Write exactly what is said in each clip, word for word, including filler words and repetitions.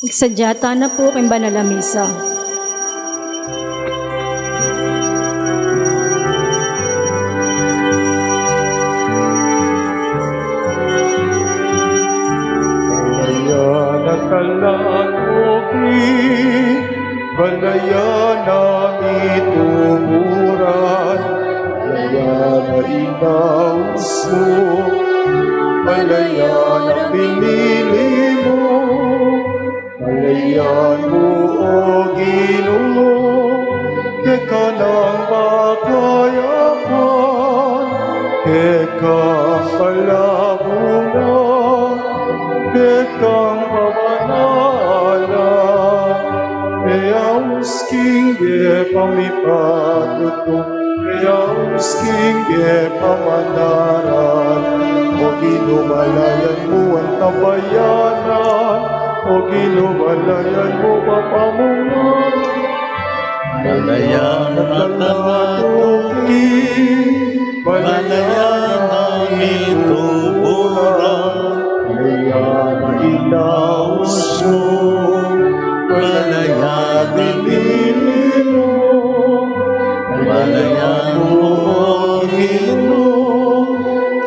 Sadya tana pu king banal a misa. Balayan a talatuki, balayan a mituburan, balayan a inaus mu, balayan a pinili mu, balayan mu, O Ginu, keka nang pakayapan, keka kalabungan, keka kabanalan, e aus king e pamipatutu, e aus king e pamanaran. O Ginu, balayan mu ang tabayanan, O Ginu, balayan mu papamungan. Balayan a talatuki, balayan a mituburan, balayan a inaus mu, balayan a pinili mu, balayan mu, O Ginu,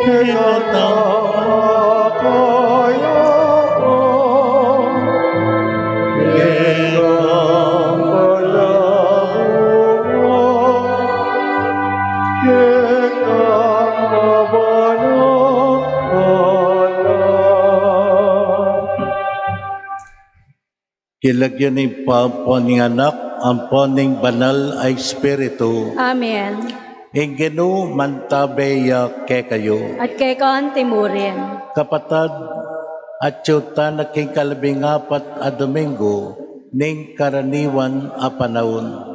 keka nang pakayapan, keka kalabungan, keka kabanalan. King lagyu ning Ibpa, ampo ning Anak, ampo ning Banal a Espiritu. Amen. Ing Ginu mantabe ya kekayu. At keka antimurin. Kapatad, atyu tana king kalabing apat a Domingo ning karaniwan a panaun.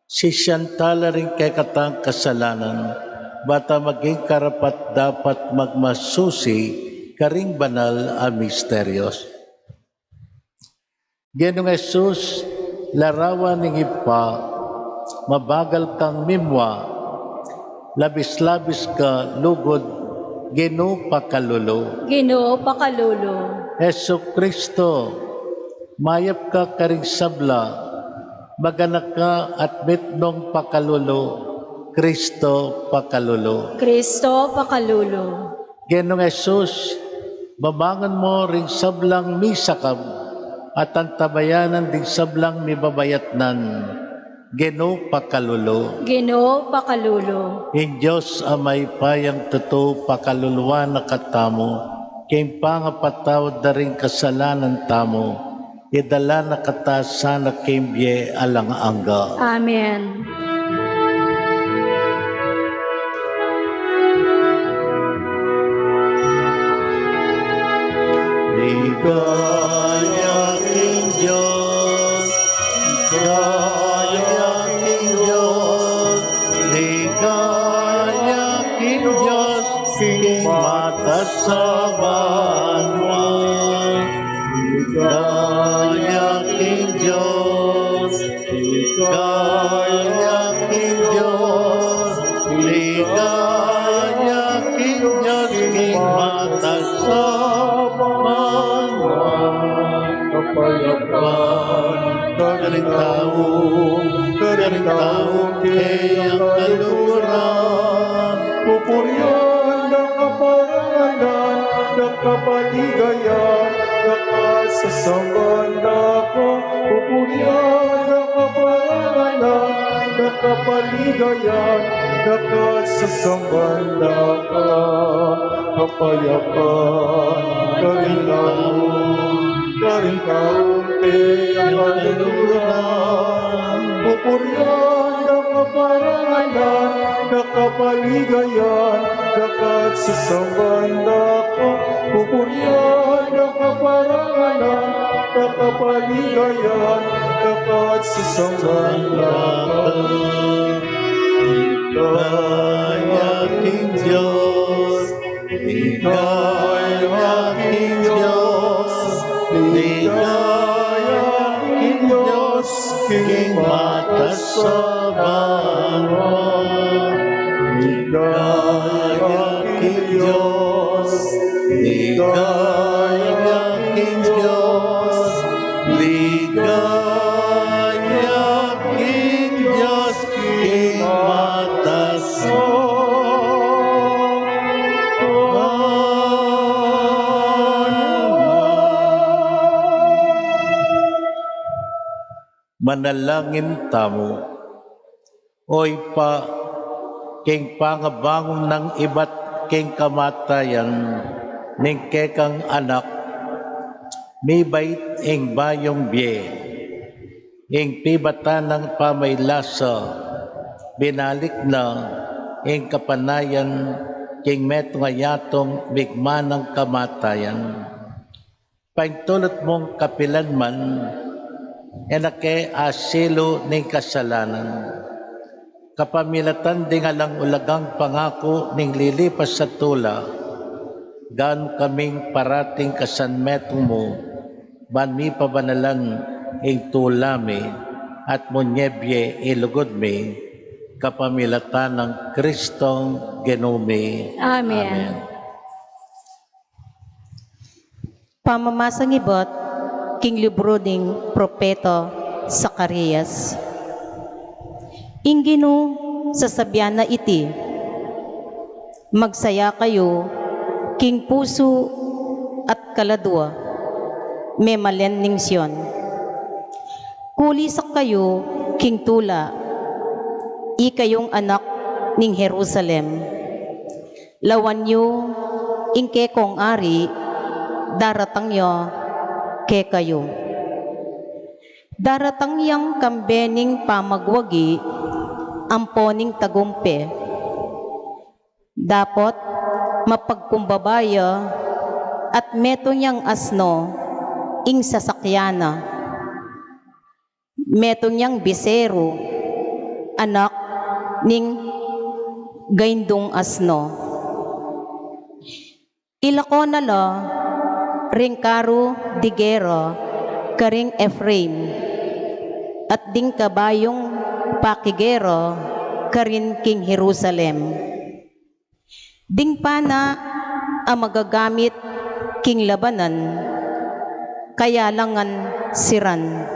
Sisian tala ring kekatang kasalanan, ba ta maging karapat-dapat magmasusi karing banal a misterios. Ginung Jesus, larawan ning Ibpa, mabagal kang mimua, labis-labis ka lugud, Ginu pakalulu. Ginu pakalulu. Jesucristo, mayap ka karing sabla, maganaka at mitmung pakalulu, Cristo pakalulu. Cristo pakalulu. Ginung Jesus, babangun mu ring sablang misakab, at antabayanan ding sablang mibabayatnan, Ginu pakalulu. Ginu pakalulu. Ing Dios a mayupayang tutu pakaluluan na katamu, king pangapatawad da ring kasalanan tamu, idala na kata sana king bie alang angga. Amen. Ligaya king Dios, ligaya king Dios, ligaya king Dios, king matas a banua. Ligaya king Dios, ligaya king Dios, ligaya king Dios, king matas a banua. Kapayapan karing tau, karing tau keya kaluguran. Pupurian da ka, parangalan da ka, paligayan da ka, sasamban da ka. Pupurian da ka, parangalan da ka, paligayan da ka, sasamban da ka. Kapayapan karing tau, karing tau keya kaluguran. Pupurian da ka, parangalan da ka, paligayan da ka, sasamban da ka. Pupurian da ka, parangalan da ka, paligayan da ka, sasamban da ka. Ligaya king Dios, ligaya king Dios, ligaya king Dios, king matas a banua. Ligaya king Dios, ligaya king Dios, Manalangin tamu. O Ibpa, king pangabangun nang ibat king kamatayan ning kekang Anak, mibait ing bayung bie, ing pibatan nang pamaylasa, binalik na ing kapanayan king metung a yatung migman nang kamatayan. Paintulut mung kapilan man, e na ke asilu ning kasalanan. Kapamilatan ding alang ulagang pangaku ning lilipas a tula, ganu kaming parating kasanmetung mu, ban mipabanalan ing tula mi, at munye bie ing lugud mi, kapamilatan nang Kristong Ginu mi. Amen. Amen. Pamamasang ibat king libru ning propeta Zacarias. Ing Ginu sasabian na iti, magsaya kayu king pusu at kaladua, memalen ning Sion. Kulisak kayu king tula, ikayung anak ning Jerusalem. Lawan yu, ing kekong ari, daratang ya kekayu. Daratang yang kambe ning pamagwagi, ampo ning tagumpe. Dapot mapagkumbaba ya at metung yang asno ing sasakyan na. Metung yang biseru, anak ning gaindung asno. Ilako na la ring karu di gera karing Efraim, at ding kabayung pakigera karin king Jerusalem. Ding pana a magagamit king labanan, kayalangan siran.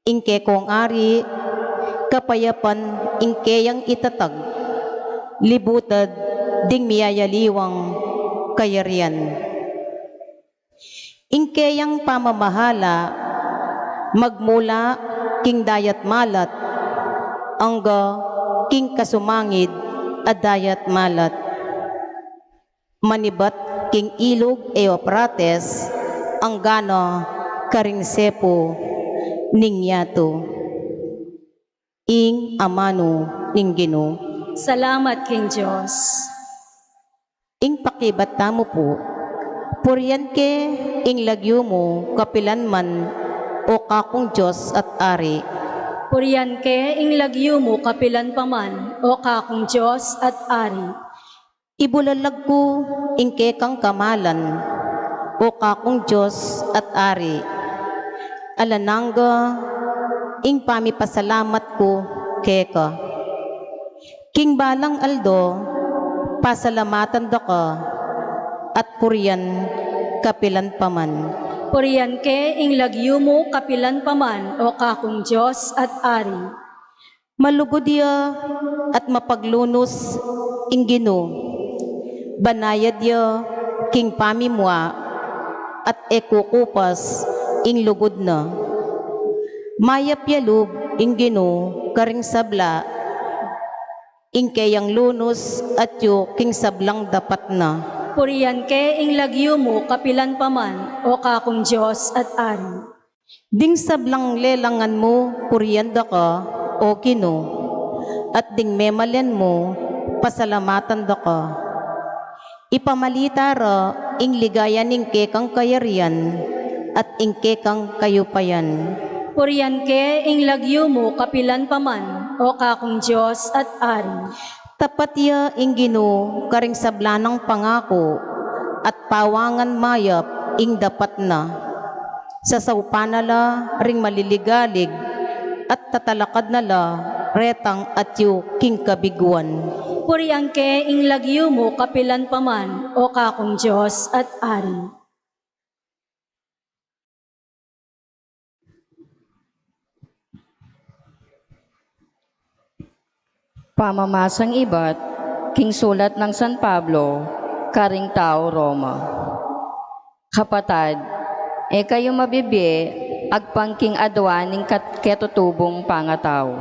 Ing kekong ari, kapayapan ing keyang itatag, libutad ding miyayaliwang kayarian. Ing keyang pamamahala, magmula king dayat malat, angga king kasumangid a dayat malat. Manibat king ilug Eufrates, anggana karing sepu ning yatu. Ing amanu ning Ginu. Salamat king Dios. Ing pakibat tamu pu, purian ke ing lagyu mu kapilan man, o kakung Dios at Ari. Purian ke ing lagyu mu kapilan pa man, o kakung Dios at Ari. Ibulalag ku ing kekang kamalan, o kakung Dios at Ari. Alang angga ing pamipasalamat ku keka. King balang aldo, pasalamatan da ka, at purian kapilan pa man. Purian ke ing lagyu mu kapilan pa man, o kakung Dios at Ari. Malugud ya at mapaglunus ing Ginu. Banayad ya king pamimua, at e kukupas ing lugud na. Mayap ya lub ing Ginu karing sabla, ing keyang lunus atyu king sablang dapat na. Purian ke ing lagyu mu kapilan pa man, o kakung Dios at Ari. Ding sablang lelangan mu, purian da ka, o Ginu, at ding memalen mu, pasalamatan da ka. Ipamalita ra ing ligaya ning kekang kayarian at ing kekang kayupayan. Purian ke ing lagyu mu kapilan pa man, o kakung Dios at Ari. Tapat ya ing Ginu karing sabla nang pangaku, at pawangan mayap ing dapat na. Sasaupan na la ring maliligalig, at tatalakad na la retang atyu king kabiguan. Purian ke ing lagyu mu kapilan pa man, o kakung Dios at Ari. Pamamasang ibat king sulat nang San Pablo karing tau Roma. Kapatad, e kayu mabibie agpang king adwan ning kat-, ketutubung pangatau.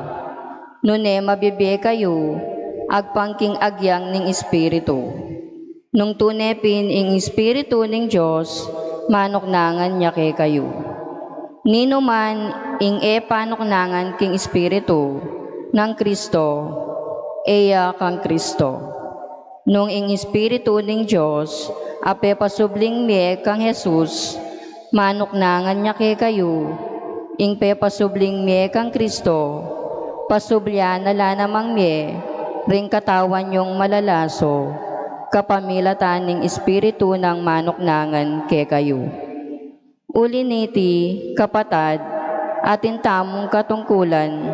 Nune mabibie kayu, agpang king agyang ning Espiritu. Nung tune pin ing Espiritu ning Dios, manuknangan ya kekayu. Ninuman ing e panuknangan king Espiritu nang Kristo, e ya kang Kristo. Nung ing Espiritu ning Dios a pepasubling mie kang Jesus, manuknangan ya kekayu, ing pepasubling mie kang Kristo, pasublian na la namang mie ring katawan yung malalaso, kapamilatan ning Espiritu nang manuknangan kekayu. Uli niti, kapatad, atin tamung katungkulan,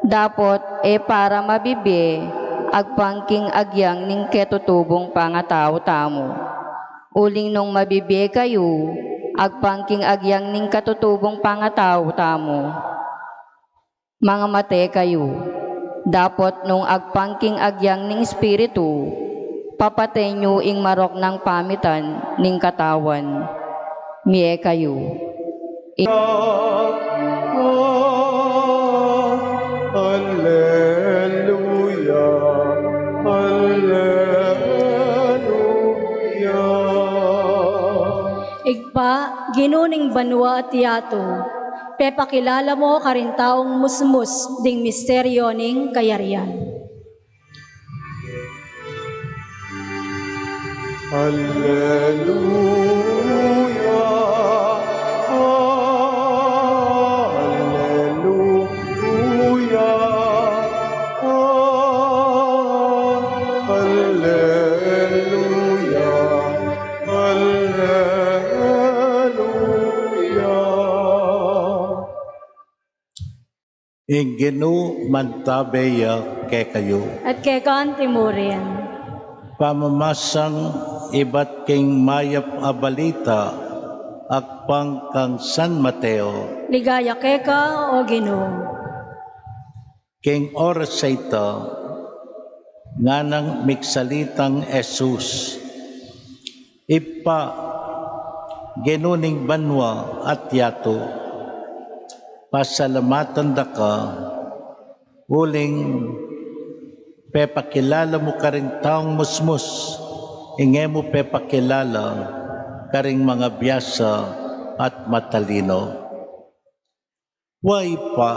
dapot e para mabibie agpang king agyang ning ketutubung pangatau tamu. Uling nung mabibie kayu, agpang king agyang ning katutubung pangatau tamu, mangamate kayu. Dapot nung agpang king agyang ning Espiritu, papaten yu ing marok nang pamitan ning katawan. Mie kayu. Alleluia, alleluia. Ibpa, Ginu ning banua at yatu, pepakilala mu karing taung musmus ding misteryo ning kayarian. Alleluia, alleluia, alleluia, alleluia. Ing Ginu mantabe ya kekayu. At keka antimurin. Pamamasang ibat king mayap a balita agpang kang San Mateo. Ligaya keka, O Ginu. King oras a ita, nganang migsalitang Jesus, Ibpa, Ginu ning banua at yatu, pasalamatan da ka, uling pepakilala mu karing taung musmus ing e mu pepakilala karing mangabiasa at matalino. Wa, Ibpa,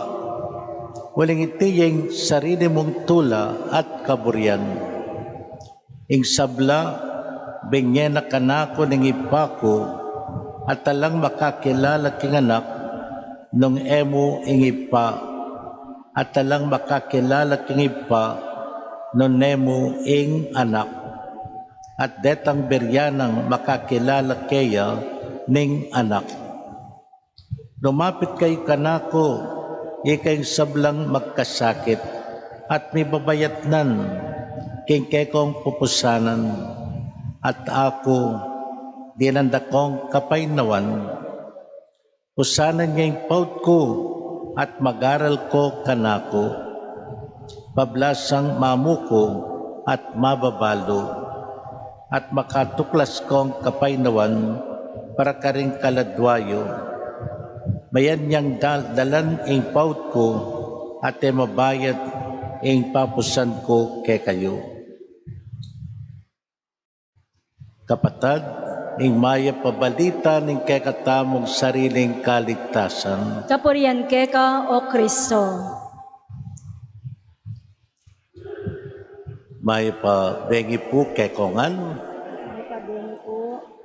uling iti ya ing sarili mung tula at kaburian. Ing sabla, binye na kanaku ning Ibpa ku, at alang makakilala king Anak, nung e mu ing Ibpa, at alang makakilala king Ibpa, nung e mu ing Anak. At detang birya nang makakilala keya ning Anak. Lumapit kayu kanaku, ikayung sablang magkasakit at mibabayatnan king kekong pupusanan, at aku, dinan da kong kapaynawan. Pusanan ye ing paut ku at mag-aral ko kanaku. Pablasang mamuku at mababalu, at makatuklas kong kapaynawan para karing kaladwa yu. Mayan yang dal-, dalan ing paut ku, at e mabayat ing papusan ku kekayu. Kapatad, ing mayap a balita ning kekatamung sariling kaligtasan. Kapurian keka, O Kristo. Mayap a bengi pu kekongan. Mayap a bengi pu.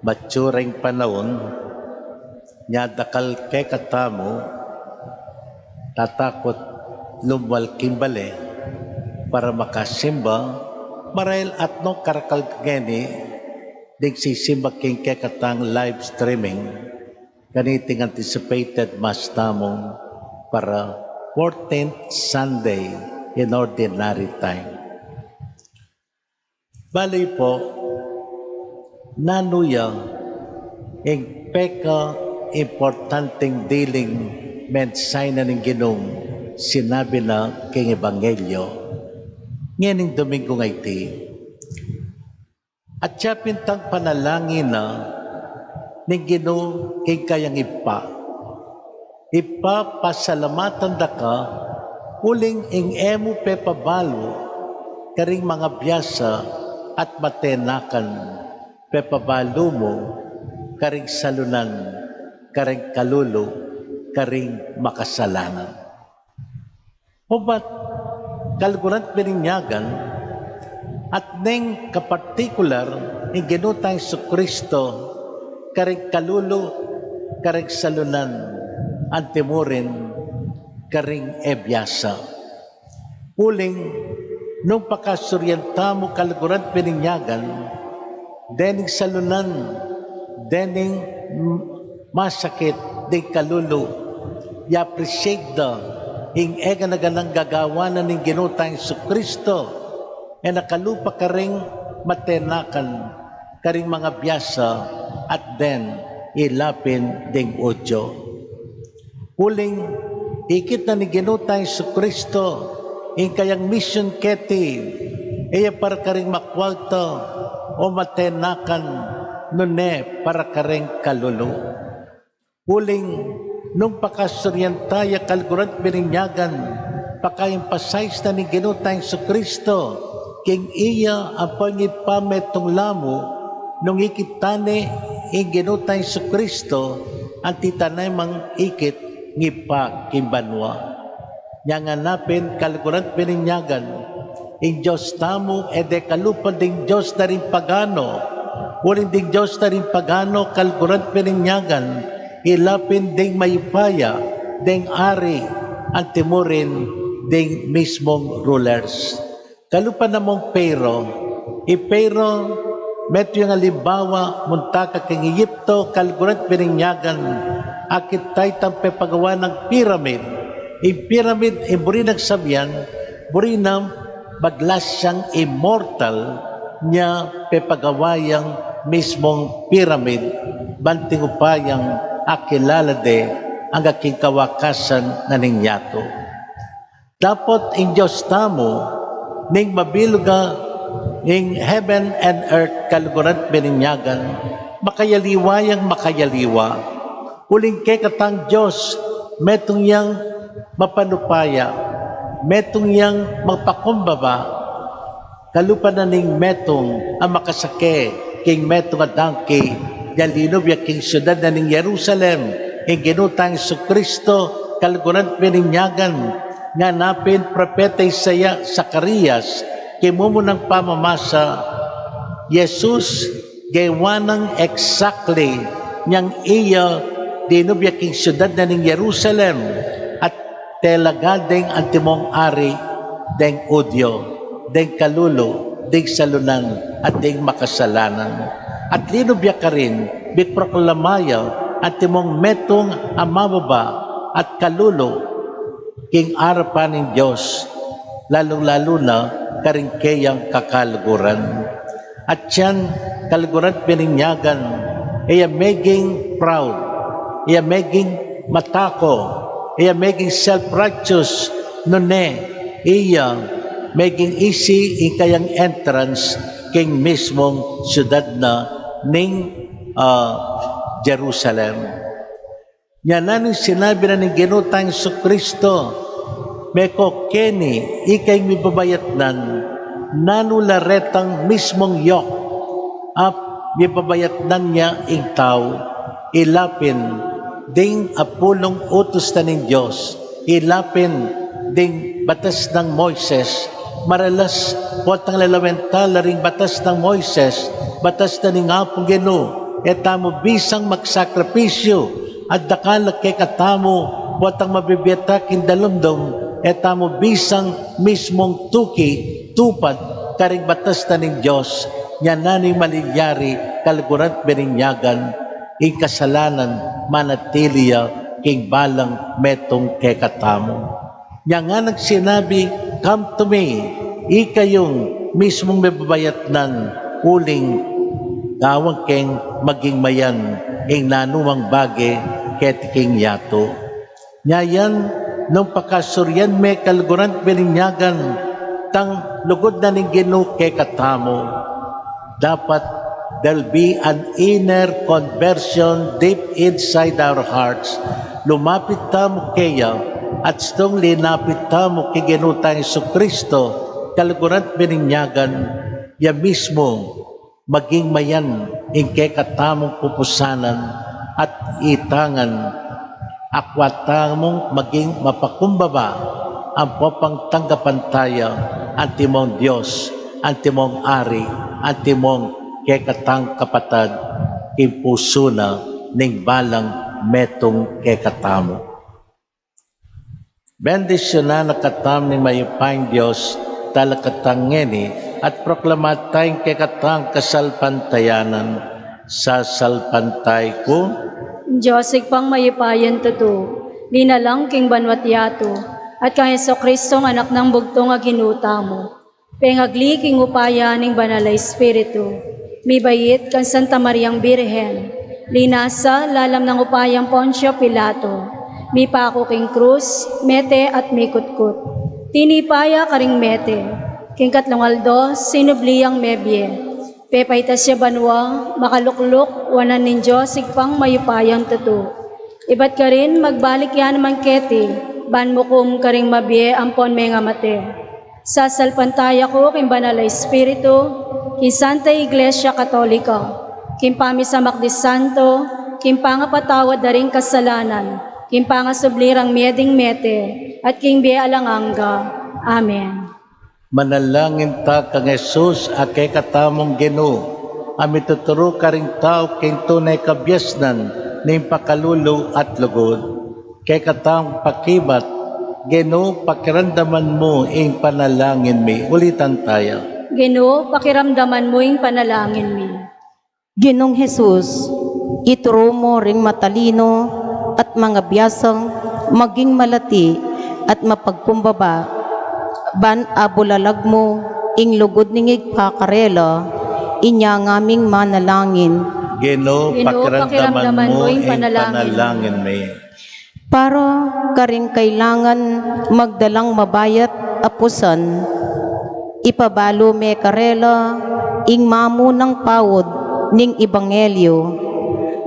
Matsura ing panaun, nya dakal kekatamu tatakut lumwal king bale para makasimba, marahil atnong karakal ngeni ding sisimba king kekatang live streaming kaniting anticipated Mass tamu para fourteenth Sunday in Ordinary Time. Bale pu, nanu ya ing pekaimportanteng diling mensahe na ning Ginung sinabi na king Ebanghelyo ngening Domingo a iti? At ya pin itang panalangin na ning Ginu king kayang Ibpa. Ipapasalamatan da ka, uling ing e mu pepabalu karing mangabiasa at matenakan, pepabalu mu karing salunan, karing kalulu, karing makasalanan. Obat, kaluguran at bininyagan, at neng kapartikular ing Ginu tang Jesucristo, karing kalulu, karing salunan, antimurin, karing e biasa. Uling, nung pakasurian tamu kaluguran at bininyagan, dening salunan, dening masakit ding kalulu, i-appreciate da ing e gana-ganang gagawan na ning Ginu tang Jesucristo, e na kalupa karing matenakan, karing mangabiasa, at den ilapin ding udyu. Uling, ikit na ning Ginu tang Jesucristo ing kayang mission keti, e ya para karing makwalta o matenakan, nune para karing kalulu. Uling, nung pakasurian ta ya kaluguran at bininyagan, paka-emphasize na ning Ginu tang Jesucristo king iya ampo ing Ibpa metung la mu, nung ikit ta ne ing Ginu tang Jesucristo, anti ta ne mang ikit ing Ibpa king banua. Nya ngana pin kaluguran at bininyagan, ing Dios tamu e de kalupa ding dios da ring pagano, uling ding dios da ring pagano kaluguran at bininyagan, ila pin ding mayupaya, ding ari, antimurin ding mismung rulers. Kalupa na mung Pharaoh. I Pharaoh, metung yang alimbawa, munta ka king Egipto, kaluguran at bininyagan, akit ta itang pepagawa nang pyramid. Ing pyramid, ing buri nang sabian, buri nang baglas yang immortal, nya pepagawa yang mismung pyramid, ban ing upayang akilala de angga king kawakasan na ning yatu. Dapot ing Dios tamu, ning mabilug a ing heaven and earth, kaluguran at bininyagan, makayaliwa yang makayaliwa. Uling kekatang Dios, metung yang mapanupaya, metung yang mapakumbaba, kalupa na ning metung a makasake king metung a dangki, ya linub ya king siudad na ning Jerusalem ing Ginu tang Jesucristo, kaluguran at bininyagan. Ngana pin propeta Isaias, Zacarias, king mumunang pamamasa, Jesus, gewa nang exactly nyang iya linub ya king siudad na ning Jerusalem, at telaga deng antimong ari, deng Judio, deng kalulu, deng salunan, at deng makasalanan. At linub ya karin, miproklama ya antimong metung a mababa at kalulu king arapan ning Dios, lalung-lalu na karing keyang kakaluguran. At yan, kaluguran at bininyagan, e ya meging proud, e ya meging matako, e ya meging self-righteous, nune iya meging easy ing kayang entrance king mismung siudad na ning, ah, Jerusalem. Nya nanu ing sinabi na ning Ginu tang Jesucristo, meko keni, ika ing mibabayatnan, nanu la retang mismung yoke a mibabayatnan ya ing tau, ila pin ding apulung utus na ning Dios, ila pin ding batas nang Moises, maralas potang lalawen ta la ring batas nang Moises, batas na ning Apung Ginu, e tamu bisang magsakripisyu, at dakal a kekatamu, potang mabibie ta king dalumdum, e tamu bisang mismung tuki, tupad, karing batas na ning Dios, nya nanu ing malilyari, kaluguran at bininyagan, ing kasalanan, manatili ya king balang metung kekatamu. Nya nganang sinabi, "Come to me, ikayung mismung mibabayatnan, uling gawan keng maging mayan ing nanumang bage keti king yatu." Nya yan, nung pakasurian me kaluguran at bininyagan, tang lugud na ning Ginu kekatamu. Dapat There'll be an inner conversion deep inside our hearts. Lumapit tamu keya, at stung linapit tamu kang Ginu tang Jesucristo, kaluguran at bininyagan, ya mismu maging mayan ing kekatamung pupusanan at itangan, akua tamung maging mapakumbaba, ampo pang tanggapan taya antimong Dios, antimong Ari, antimong kekatang kapatad, king pusu na ning balang metung kekatamu. Bendisyunan na katamu ning mayupayang Dios, talakad tang ngeni, at proklama taya ing kekatang kasalpantayanan. Sasalpantay ku. Dios, Ibpang mayupayang tutu, linalang king banua't yatu, at kang Jesucristong Anak nang bugtung a Ginu tamu, pengagli king upaya ning Banal a Espiritu, mibait kang Santa Mariang Birhen, linasa lalam nang upayang Poncio Pilato, mipaku king krus, mete at mikutkut. Tinipa ya karing mete, king katlung aldo sinubli yang mebie. Pepaitas ya banua, makalukluk wanan ning Dios Ibpang mayupayang tutu. Ibat karin magbalik ya naman keti, ban mukum karing mabie ampon mengamate. Sasalpantaya ku king Banal a Espiritu, king Santa Iglesia Katolika, king pamisamak di santo, king pangapatawad da ring kasalanan, king pangasubli rang mie ding mete, at king bie alang angga. Amen. Manalangin ta kang Jesus a kekatamung Ginu, a mituturu karing tau king tune kabiasnan ning pakalulu at lugud. Kekatang pakibat, Ginu, pakiramdaman mu ing panalangin mi. Ulitan taya. Ginu, pakiramdaman mu ing panalangin mi. Ginung Jesus, ituru mu ring matalinu at mangabiasang maging malati at mapagkumbaba, ban abulalag mu ing lugud ning Ibpa karela, inya ngaming manalangin. Ginu, Ginu, pakiramdaman pakiramdaman mu mu ing ing panalangin mi. Panalangin mi. Para karing kailangan magdalang mabayat a pusan, ipabalu me karela ing mamunang paud ning ebanghelyo,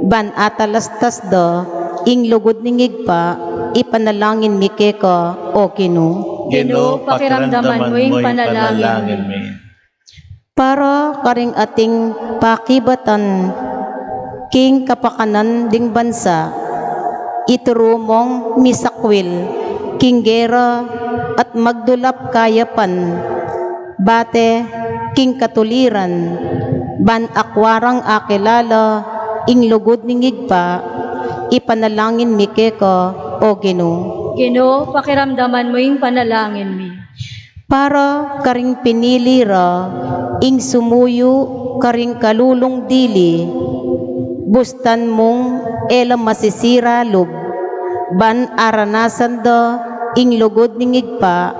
ban atalastas da ing lugud ning Ibpa, ipanalangin mi keka, O Ginu. Ginu, pakiramdaman mu ing panalangin mi. Para karing ating pakibatan king kapakanan ding bansa, ituru mung misakwil king gera at magdulap kayapan, bate king katuliran, ban akua rang akilala ing lugud ning Ibpa, ipanalangin mi keka, O Ginu. Ginu, pakiramdaman mu ing panalangin mi. Para karing pinili ra ing sumuyu karing kalulung dili, bustan mung e la masisira lub, ban aranasan da ing lugud ning Ibpa,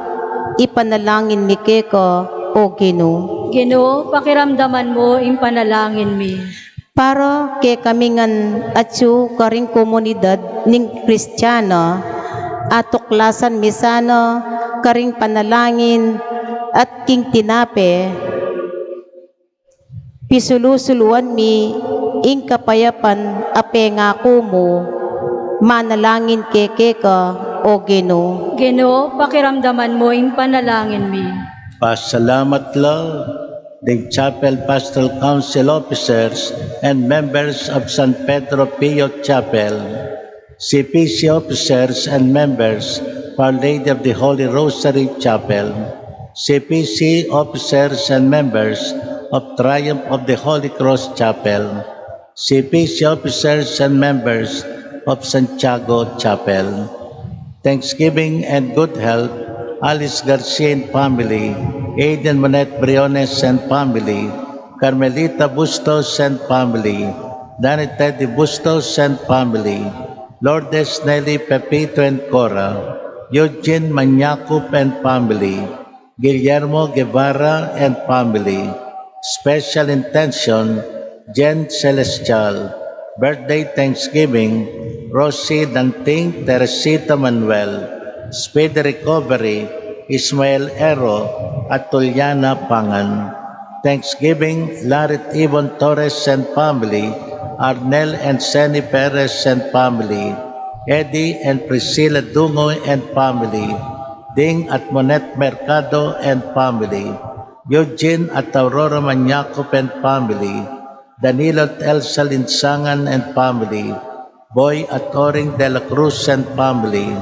ipanalangin mi keka, O Ginu. Ginu, pakiramdaman mu ing panalangin mi. Para kekami ngan atyu karing komunidad ning Kristiana, atuklasan mi sana karing panalangin at king tinape, pisulu-suluan mi ing kapayapan a pengaku mu, manalangin kami keka, O Ginu. Ginu, pakiramdaman mu ing panalangin mi. Pasalamat la ding Chapel Pastoral Council officers and members of San Pedro Pio Chapel, C P C officers and members of Our Lady of the Holy Rosary Chapel, C P C officers and members of Triumph of the Holy Cross Chapel, C P C officers and members of Santiago Chapel. Thanksgiving and good health, Alice Garcia and family, Aiden Monet Briones and family, Carmelita Bustos and family, Danny Teddy Bustos and family, Lourdes Nelly Pepito and Cora, Eugene Manyakup and family, Guillermo Guevara and family. Special intention, Jen Celestial. Birthday thanksgiving, Rosie Danting, Teresita Manuel. Speedy recovery, Ismael Ero at Tuliana Pangan. Thanksgiving, Larit Ibon Torres and family, Arnel and Seni Perez and family, Eddie and Priscilla Dungoy and family, Ding at Monet Mercado and family, Eugene at Aurora Maniacup and family, Danilo at Elsa Linsangan and family, Boy at Oring de la Cruz and family,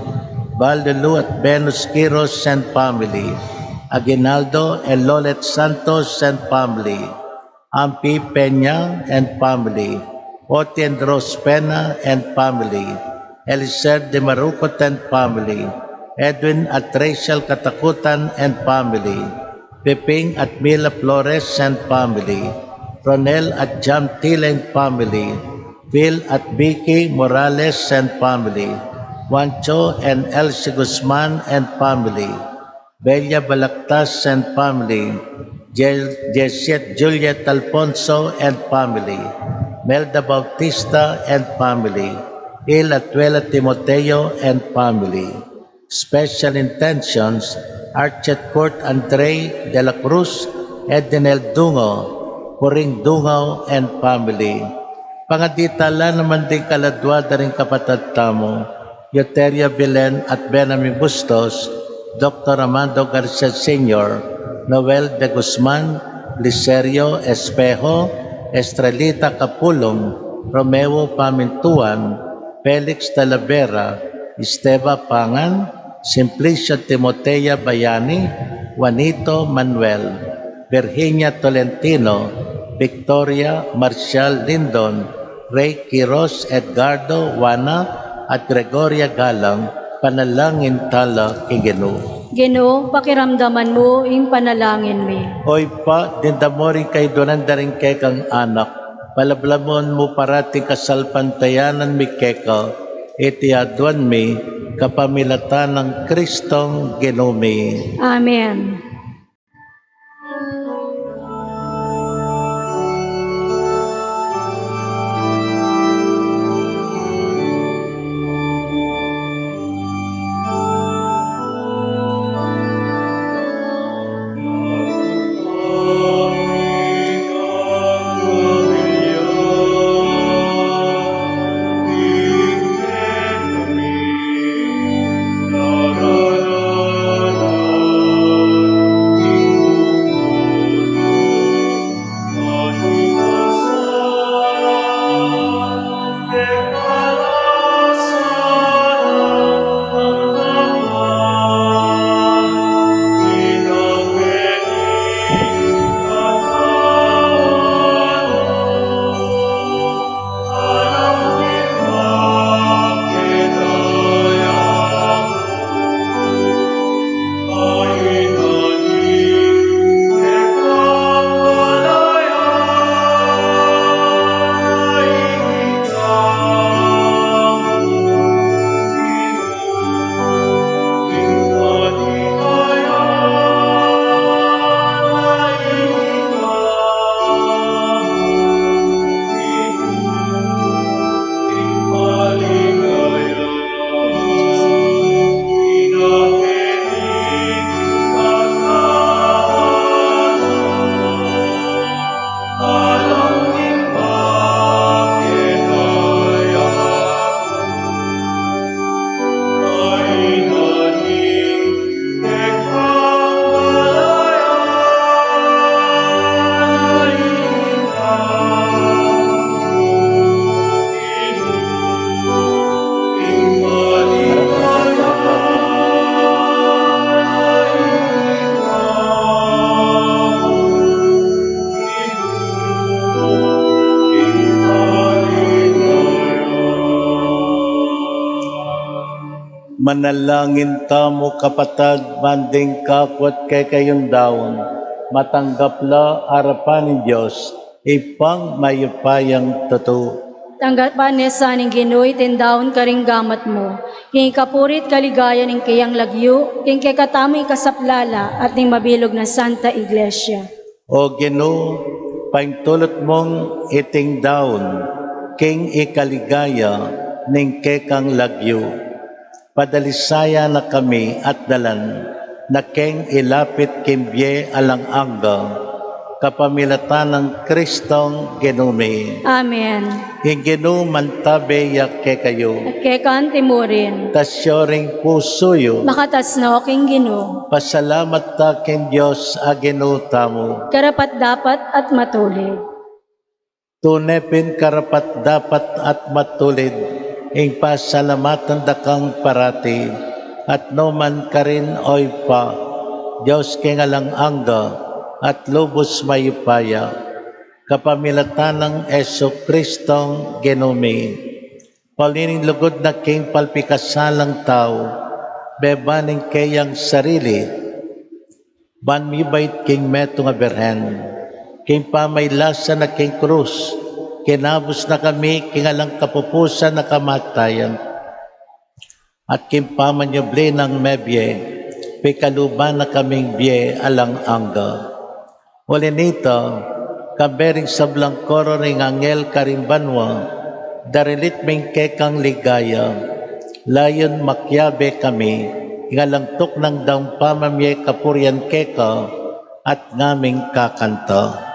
Balulu at Venus Quiros and family, Aguinaldo and Lolet Santos and family, Ampi Peña and family, Oti and Rose Pena and family, Eliser de Marucot and family, Edwin at Rachel Katakutan and family, Peping at Mila Flores and family, Ronel at Jam Tila and family, Phil at Vicky Morales and family, Juancho and Elsie Guzman and family, Bella Balactas and family, Jel- Jessiet Juliet Alfonso and family, Melda Bautista and family, Il at Tuela Timoteo and family. Special intentions, Archet Court Andre de la Cruz, Edinel Dungo, Coring Dungo and family. Pangadi tala naman ding kaladua da ring kapatad tamu, Euteria Belen at Benami Bustos, Doktor Armando Garcia Senior, Noel de Guzman, Liserio Espejo, Estrelita Capulum, Romeo Pamintuan, Felix Talavera, Esteba Pangan, Simplicio Timotea Bayani, Juanito Manuel, Virginia Tolentino, Victoria Marcial Lindon, Ray Quiros, Edgardo, Juana, at Gregoria Galang, panalangin tala king Ginu. Ginu, pakiramdaman mu ing panalangin mi. O Ibpa, dindam mu ring kayduanan da ring kekang anak, palablamun mu parati ing kasalpantayanan mi keka, iti aduan mi kapamilatan nang Kristong Ginu mi. Amen. Manalangin tamu, kapatad, ban ding kaku at kekayung daun, matanggap la arapan ning Dios, Ibpang mayupayang tutu. Tanggapan ne sa ning Ginu iting daun karing gamat mu, king kapurian at kaligayan ning keyang lagyu, king kekatamung ikasaplala at ning mabilug nang Santa Iglesia. O Ginu, paintulut mung iting daun king ikaligaya ning kekang lagyu. Padalisayan na kami at dalan na keng ilapit king bie alang angga. Kapamilatan nang Kristong Ginu mi. Amen. Ing Ginu mantabe ya kekayu. At keka antimurin. Itas yu ring pusu yu. Makatas no king Ginu. Pasalamat ta king Dios a Ginu tamu. Karapat-dapat at matulid. Tune pin karapat-dapat at matulid ing pasalamatan da kang parati, at nukarin man, O Ibpa, Dios king alang angga at lubus mayupaya, kapamilatan nang Jesucristong Ginu mi. Pauli ning lugud na king palpikasalang tau, beba ning keyang sarili, ban mibait king metung a birhen, king pamailasa na king krus, kinabus na kami king alang kapupusan a kamatayan, at king pamanyubli nang mebie, pikaluban na kaming bie alang angga. Uli nita, kambe ring sablang koro ring anghel karing banua, daralit mi ing kekang ligaya, layun makiabe kami king alang tuknang daung pamamie kapurian keka, at ngaming kakanta.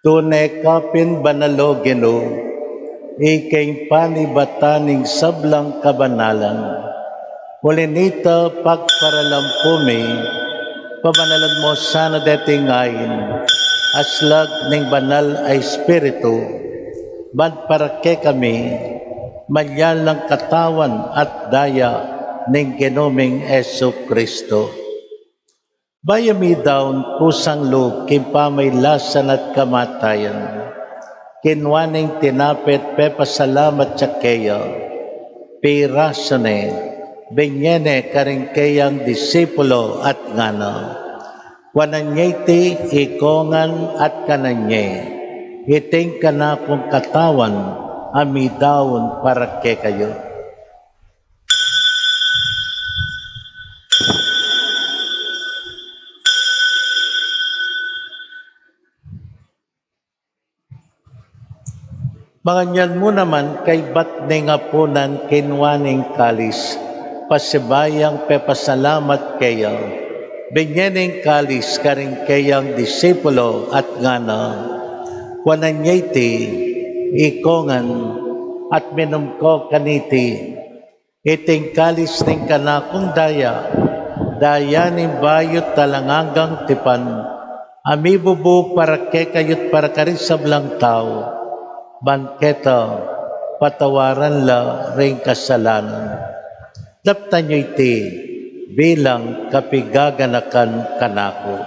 Tune ka pin banal, O Ginu, ika ing panibatan ning sablang kabanalan. Uli nita, pagparalampu mi, pabanalan mu sana deting ain, aslag ning Banal a Espiritu, ban para kekami, manyalang katawan at daya ning Ginu ming Jesucristo. Bayu midaun kusang lub king pamailasan at kamatayan, kinua ne ing tinape at pepasalamat ya keya, pirasu ne, binye ne karing keyang disipulo at ngana: Kuanan ye iti ikongan at kanan ye, iti ing kanakung katawan a midaun para kekayu. Makanyan mu naman kaybat ning apunan, kinua ne ing kalis, pasibayu yang pepasalamat keya, binye ne ing kalis karing keyang disipulo at ngana: Kuanan ye iti ikongan at minum ko kaniti, iti ing kalis ning kanakung daya, daya ning bayu't alang anggang tipan, a mibubu para kekayu't para karing sablang tau, ban keta patawaran la ring kasalanan. Daptan yu iti bilang kapigaganakan kanaku.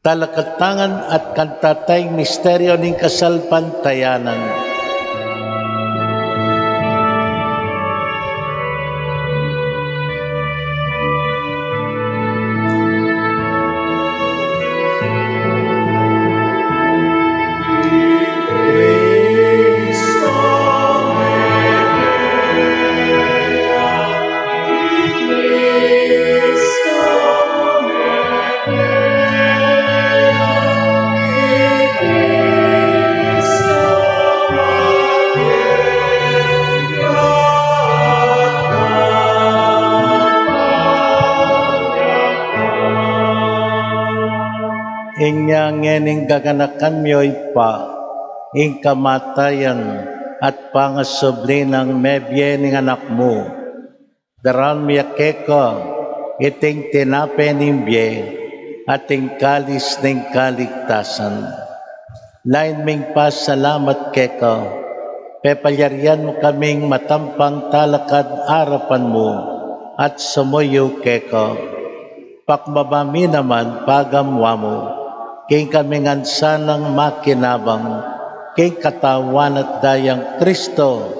Talakatangan at kantataing misteryo ning kasalpantayanan. Inya ngening gaganakan mi, o Ibpa, ing kamatayan at pangasubli nang mebie ning Anak mu. Daraun mi ya keka iting tinape ning bie at ing kalis ning kaligtasan. Lain ming pasalamat keka, pepalyarian mu kaming matampang talakad arapan mu at sumuyu keka. Pakbaba mi naman pagamu-amu mu, king kami ngan sanang makinabang king Katawan at Dayang Kristo,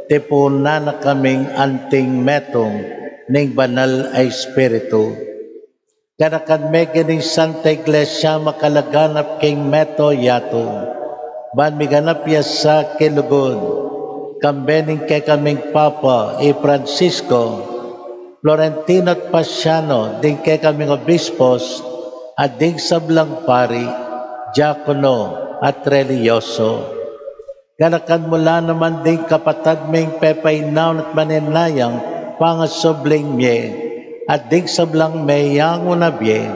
tipunan na kaming anting metung ning Banal a Espiritu. Ganakan me king Santa Iglesia makalaganap king mabilug a yatu, ban miganap ya sa kilugud, kambe ning kekaming Papa i Francisco, Florentino at Pasiano, ding kekaming obispos, at ding sablang pari, diakono, at relihiyoso. Ganakan mu la naman ding kapatad ming pepainaun at manenayang pangasubling mie, at ding sablang meyangu na bie,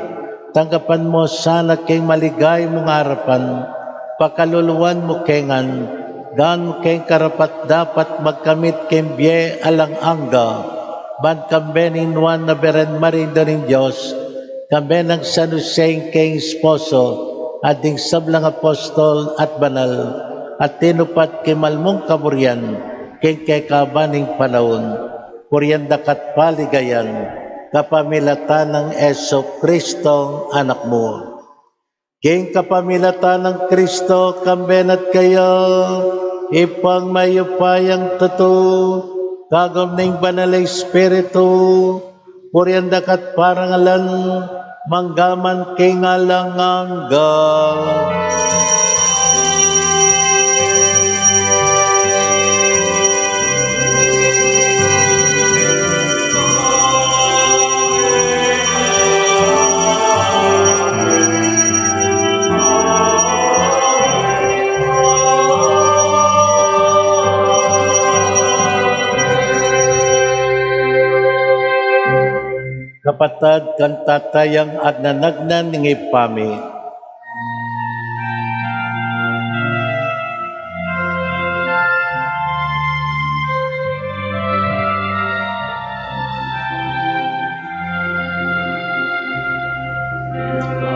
tanggapan mu sana king maligaya mung arapan, pakaluluan mu ke ngan, gawan mu keng karapat-dapat magkamit king bie alang angga, ban kambe ning Nuan a Birhen Maria Indu ning Dios, kambe nang San Jose ing keng esposo, at ding sablang apostol at banal, a tinupad king mal mung kaburian, king kekaban ning panaun, purian da ka at paligayan, kapamilatan nang Jesucristong Anak mu. King kapamilatan nang Kristo, kambe na at kaya, Ibpang mayupayang tutu, kagum ning Banal a Espiritu, purian da ka at parangalan, mangga man king alang angga. Kapatad, kantatayang agnanagnan ning Ibpa mi.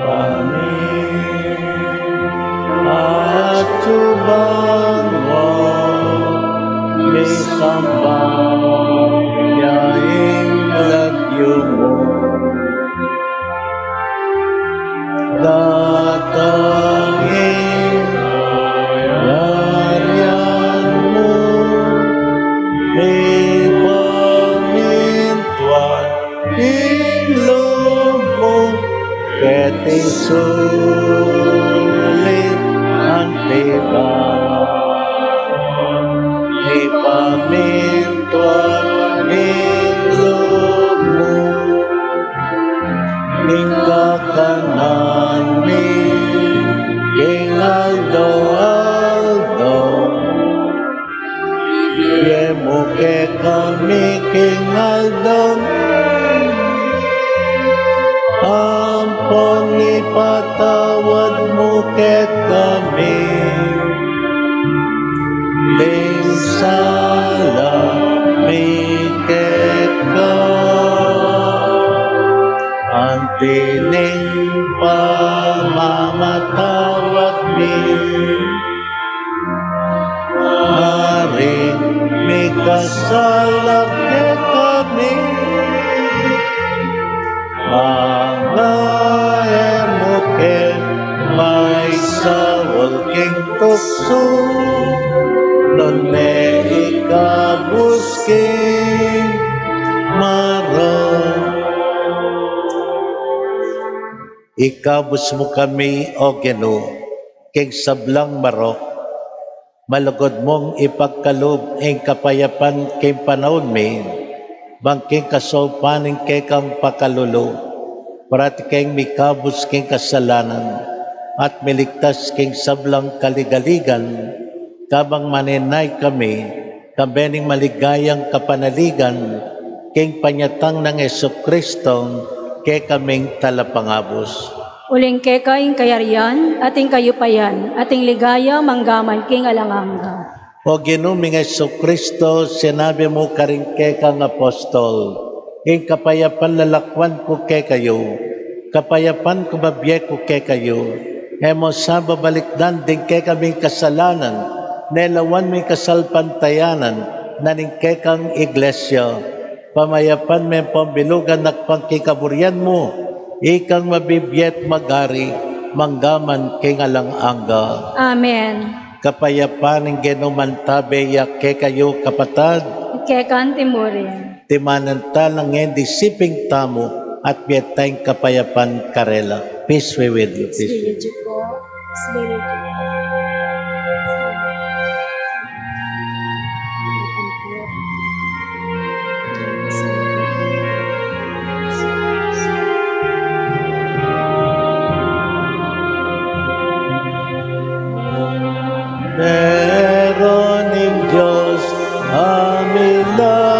Amen. At subanwa, misamban ya ing lagyu mu. Datang ing kayarian mu, mipamintuan ing lub mu, keti sulip anti ban. Mipamintuan ing lub mu, ning kakanan mi king aldo-aldo. Ibie mu kekami king aldo ngeni, ampon ipatawad mu kekami ding sala mi keka, anti ning pamamatawad mi karing mikasala kekami. Manga e mu ke paisaul king tuksu, nune ikabus king marok. Ikabus mu kami, O Ginu, king sablang marok. Malugud mung ipagkalub ing kapayapan king panaun mi, ban king kasaupan ning kekang pakalulu, parati kaming mikabus king kasalanan, at miligtas king sablang kaligaligan, kabang manenaya kami, kambe ning maligayang kapanaligan, king panyatang nang Jesucristo, kekaming Talapangabus. Uling keka ing kayarian, at ing kayupayan, at ing ligaya, manggaman king alang angga. O Ginu ming Jesucristo, sinabi mu karing kekang apostol, ing kapayapan lalakwan ku kekayu, kapayapan ku bibie ku kekayu, e mu sa babalikdan ding kekaming kasalanan, nune lawan mu ing kasalpantayanan na ning kekang iglesia. Pamayapan me ing pambilugan at pangkikaburian mu, ikang mabibie at mag-ari, manggaman king alang angga. Amen. Kapayapan ning Ginu mantabe ya kekayu, kapatad. Keka naman murin. Timanan ta nang e disiping tamu at bie tang kapayapan karela. Peace be with you. Peace be with you. Spiritu. Kordero ning Dios, a milalako.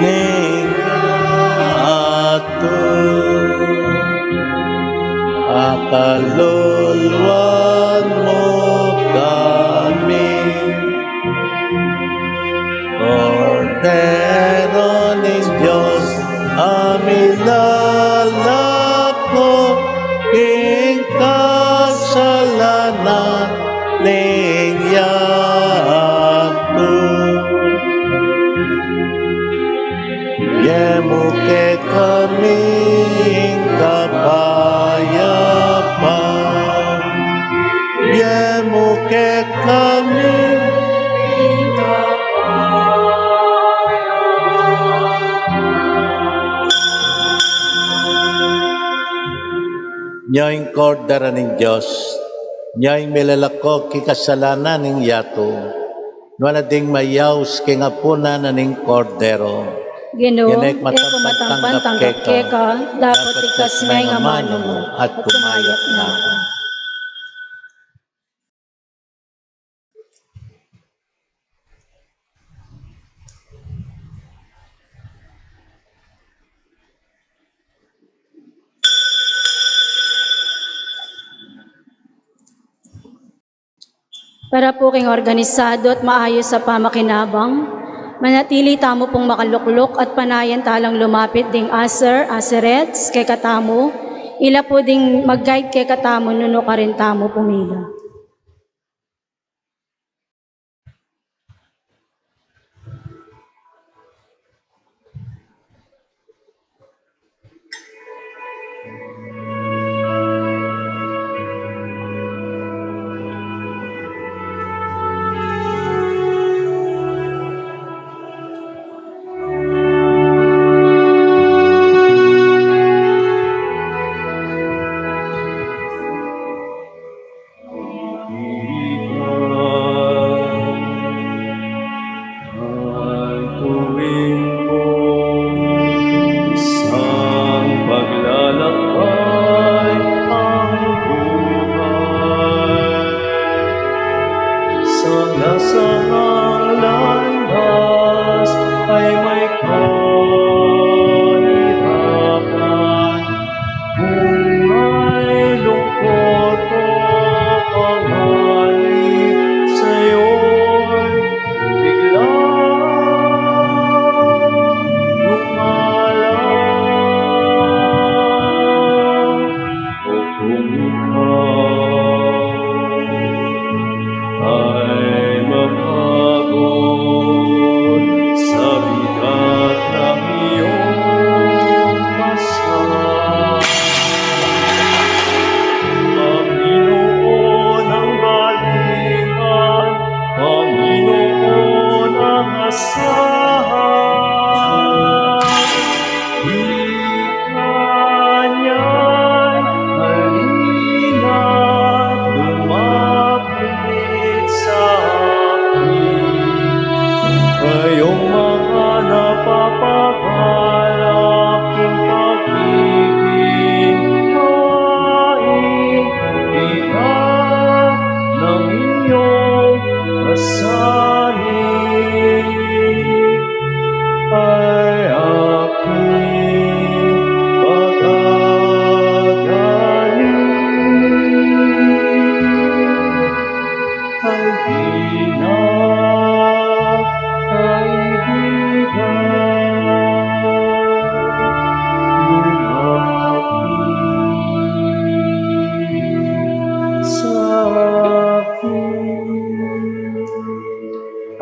Ning atur, akaluluan mu kami. Kordero ning Dios, a milalako king kasalanan ning yatu. Bie mu kekami ing kapayapan. Bie mu kekami ing kapayapan. Nya ing Kordero ning Dios, nya ing milalako king kasalanan ning yatu. Nuan la ding mayaus king apunan na ning Kordero. Ginu, e ku matampan tanggap keka, dapot iktas me ing amanu mu at kumayap na ku. Para pu king organisado at maayus a pamakinabang, manatili tamu pung makalukluk at panayan talang lumapit ding usher, usherettes kekatamu, ila pu ding mag-guide kekatamu nung nukarin tamu pumila.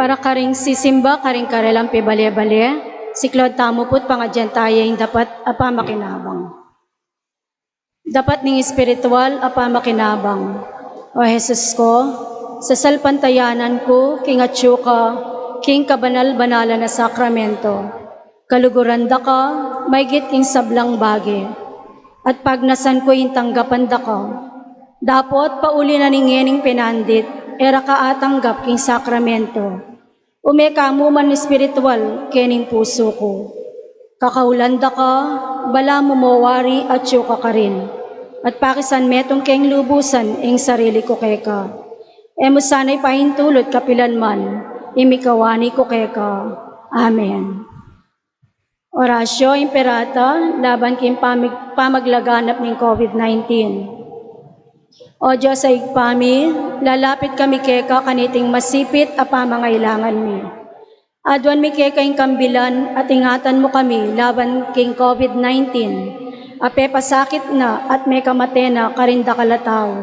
Para karing sisimba, karing karelang pibale-bale, siklaud tamu pu't pangadyan taya ing dapat a pamakinabang. Dapat ning espiritual a pamakinabang. O Jesus ko, sasalpantayanan ku king atyu ka king kabanal-banalan a sakramento. Kaluguran da ka maigit king sablang bage, at pagnasan ku ing tanggapan da ka. Dapot pauli na ning ngening penandit, e ra ka atanggap king sakramento. Ume ka mu man espiritual kening pusu ku. Kakaulan da ka, balamu mo wari atyu ka karin, at pakisanmetung keng lubusan ing sarili ku keka. E mu sana ipaintulut kapilan man ing mikawani ku keka. Amen. Oratio Imperata laban king pamig-, pamaglaganap ning COVID nineteen. O Dios a Ibpa mi, lalapit kami keka kaniting masipit a pamangailangan mi. Aduan mi keka ing kambilan at ingatan mu kami laban king COVID nineteen, a pepasakit na at mekamate na karing dakal a tau.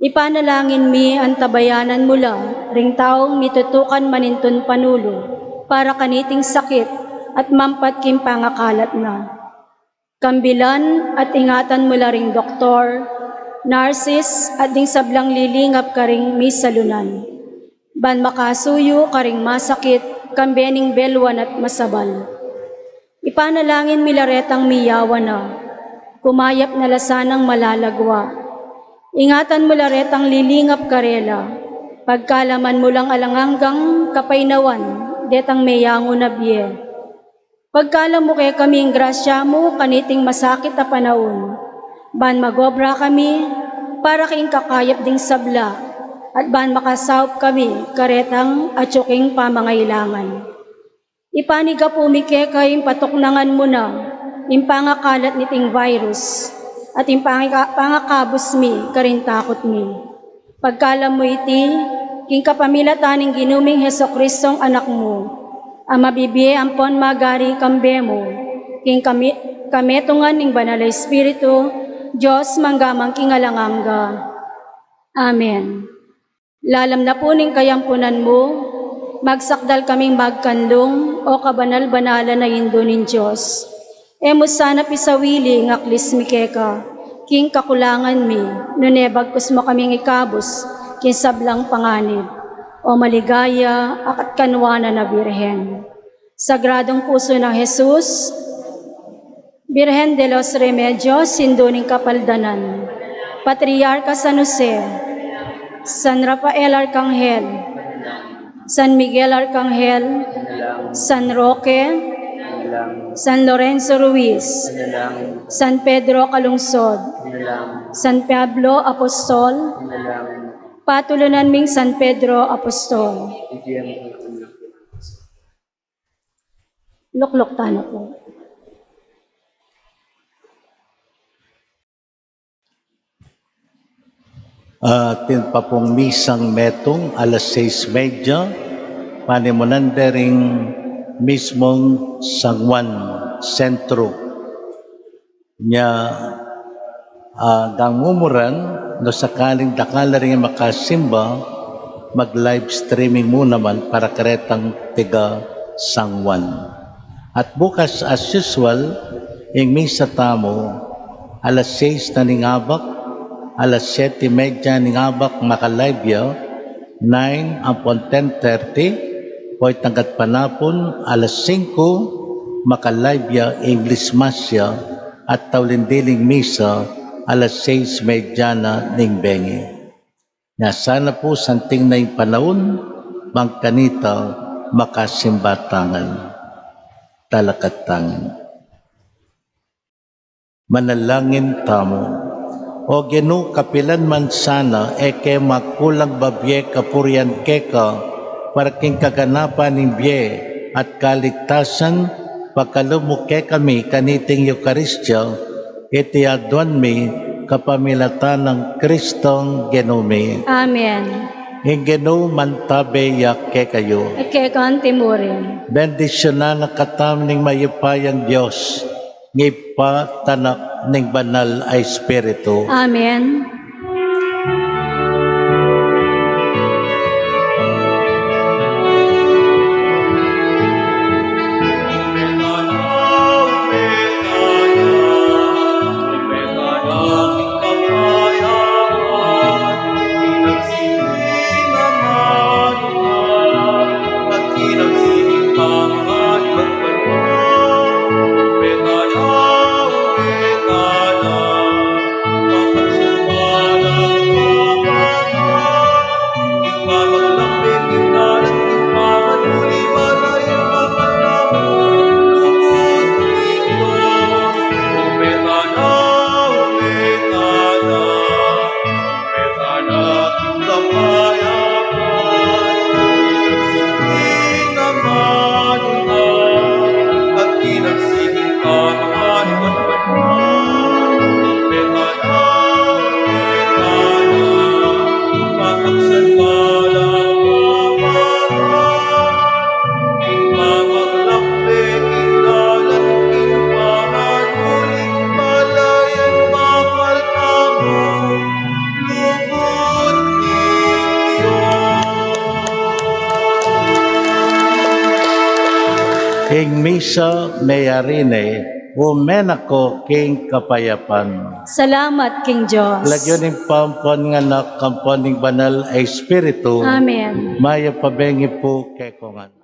Ipanalangin mi antabayanan mu la ring taung mitutukan manintun panulu para kaniting sakit at mampat king pangakalat na. Kambilan at ingatan mu la ring doktor, narsis, at ding sablang lilingap karing misalunan, ban makasuyu karing masakit, kambe ning beluan at masabal. Ipanalangin mi la retang miyawan na, kumayap na la sanang malalagwa. Ingatan mu la retang lilingap karela, pagkaluban mu lang alang anggang kapainawan detang meyangu na bie. Pagkaluban mu kekami ing grasya mu kaniting masakit a panaun, ban magobra kami para king kakayap ding sabla, at ban makasaup kami karetang atyu king pamangailangan. Ipanyawad mi keka ing patuknangan mu na ing pangakalat niting virus, at ing pangika-, pangakabus mi karing takut mi. Pagkaluban mu iti king kapamilatan ning Ginu ming Jesucristong Anak mu, a mabibie ampon magari kambe mu king kami-, kametungan ning Banal a Espiritu, Dios, mangga man king alang angga. Amen. Lalam na pu ning kayampunan mu, magsakdal kaming magkanlung, o kabanal-banalan a Indu ning Dios. E mu sana pisawili ing aklis mi keka king kakulangan mi, nune bagkus mu kaming ikabus king sablang panganib, o maligaya at kanwanan a Birhen. Sagradong Pusu nang Jesus, Birhen de los Remedios, Indu ning Kapaldanan, Patriarka San Jose, San Rafael Arkanghel, San Miguel Arkanghel, San Roque, San Lorenzo Ruiz, San Pedro Calungsod, San Pablo Apostol, patulunan ming San Pedro Apostol. Lukluk tana pu. Atin pa pung misang metung, alas sais medya, panimunan de ring mismung San Juan Centro. Nya, ah, gang mumuran, no sakaling dakal la ring makasimba, mag-live streaming mu naman para karetang tiga San Juan. At bukas, as usual, ing misa tamu, alas sais na ning abak, alas siyete y media ning abak maka-live ya, nine ampon ten thirty, o itang gatpanapun, alas singku, maka-live ya English Mass ya, at tauling diling misa, alas sais medya na ning bengi. Nya sana pu santing na ing panaun, bang kanita makasimba tangan. Talakad tangan. Manalangin tamu. O Ginu, kapilan man sana, e ke magkulang babie kapurian keka, para king kaganapan ning bie at kaligtasan, pakalub mu kekami kaniting Eukaristia, iti aduan mi kapamilatan nang Kristong Ginu mi. Amen. Ing Ginu mantabe ya kekayu. At keka anti mu rin. Bendisyunan na katamu ning mayupayang Dios, Ibpa, Anak, ning Banal a Espiritu. Amen. Ing misa meyari ne, ume na ko king kapayapan. Salamat king Dios. Lagyu ning Ibpa, ampo ning Anak, ampo ning Banal a Espiritu. Amen. Mayap a bengi pu kekongan.